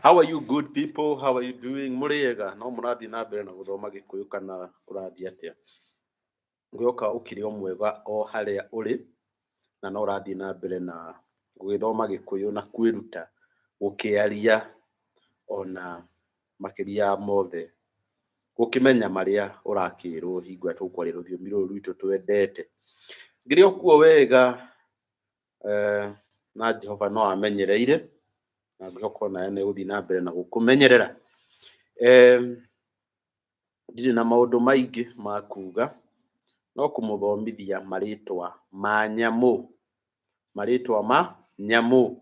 How are you good people? How are you doing? Mũrĩega no mũrathiĩ na mbere na gũthoma Gĩkũyũ kana kũrathiĩ atĩa? Ngwĩhoka ũkĩrĩ o mwega o harĩa ũrĩ na no ũrathiĩ na mbere na gũgĩthoma Gĩkũyũ na kwĩruta gũkĩaria ona makĩria ya mothe gũkĩmenya marĩa ũrakĩrwo hingo ĩrĩa tũkwaria rũthiomi rũrũ rwitũ twendete. Ngĩrĩ o kuo wega na Jehova no amenyereire na ngwĩhoka onawe nĩ egũthiĩ na mbere na gũkũmenyerera. Ndirĩ na maũndũ maingĩ ma kuga, no kũmũthomithia marĩtwa ma nyamũ, marĩtwa ma nyamũ.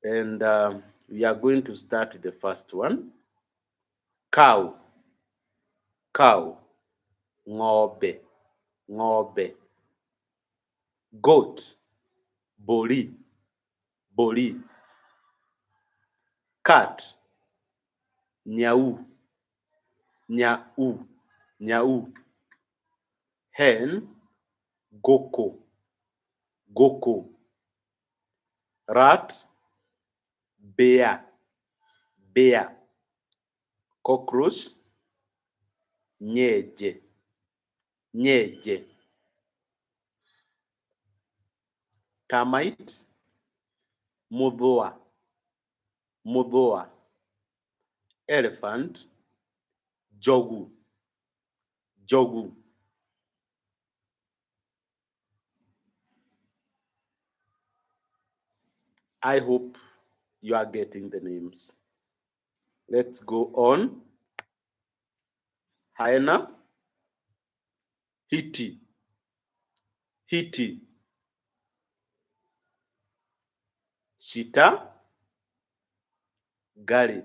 And we are going to start with the first one. Cow, cow, ng'ombe, ng'ombe. Goat, mbũri, mbũri. Cat, nyau, nyau, nyau. Hen, ngũkũ, ngũkũ. Rat, mbĩa, mbĩa. Cockroach, nyenje, nyenje. Termite, mũthũa, mũthũa. Elephant, njogu, njogu. I hope you are getting the names. Let's go on. Hyena, hiti, hiti. Cheetah, ngarĩ,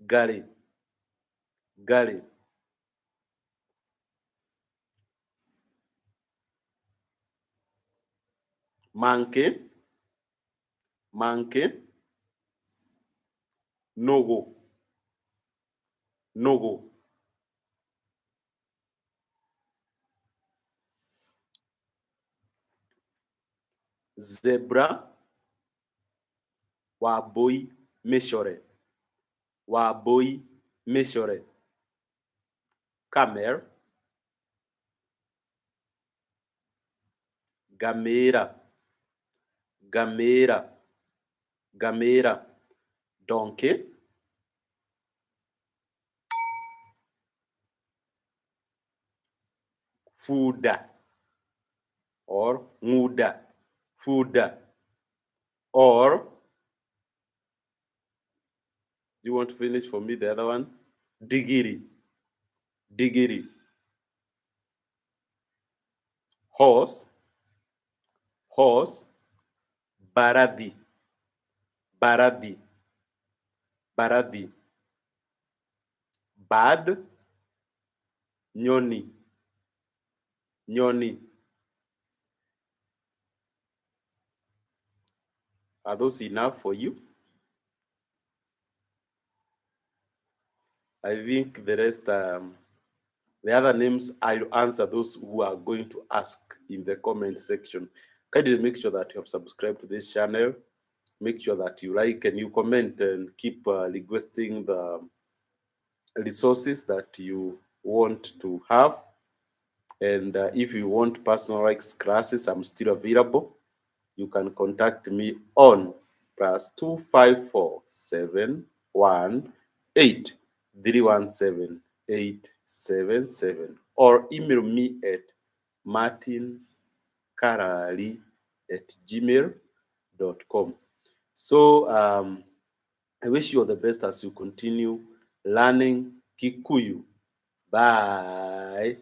ngarĩ, ngarĩ. Monkey, monkey, nũgũ, nũgũ. Zebra, wambũi mĩcore, wambũi mĩcore. Camel, ngamĩra, ngamĩra, ngamĩra. Donkey, bunda or ng'unda, bunda or do you want to finish for me the other one? Ndigiri, ndigiri. Horse, horse, mbarathi, mbarathi, mbarathi. Bird, nyoni, nyoni. Are those enough for you? I think the rest, the other names, I'll answer those who are going to ask in the comment section. Kindly make sure that you have subscribed to this channel. Make sure that you like and you comment and keep requesting the resources that you want to have. And if you want personalized classes, I'm still available. You can contact me on +254 718 317 877 or email me at martinkarari@gmail.com. So I wish you all the best as you continue learning Kikuyu. Bye.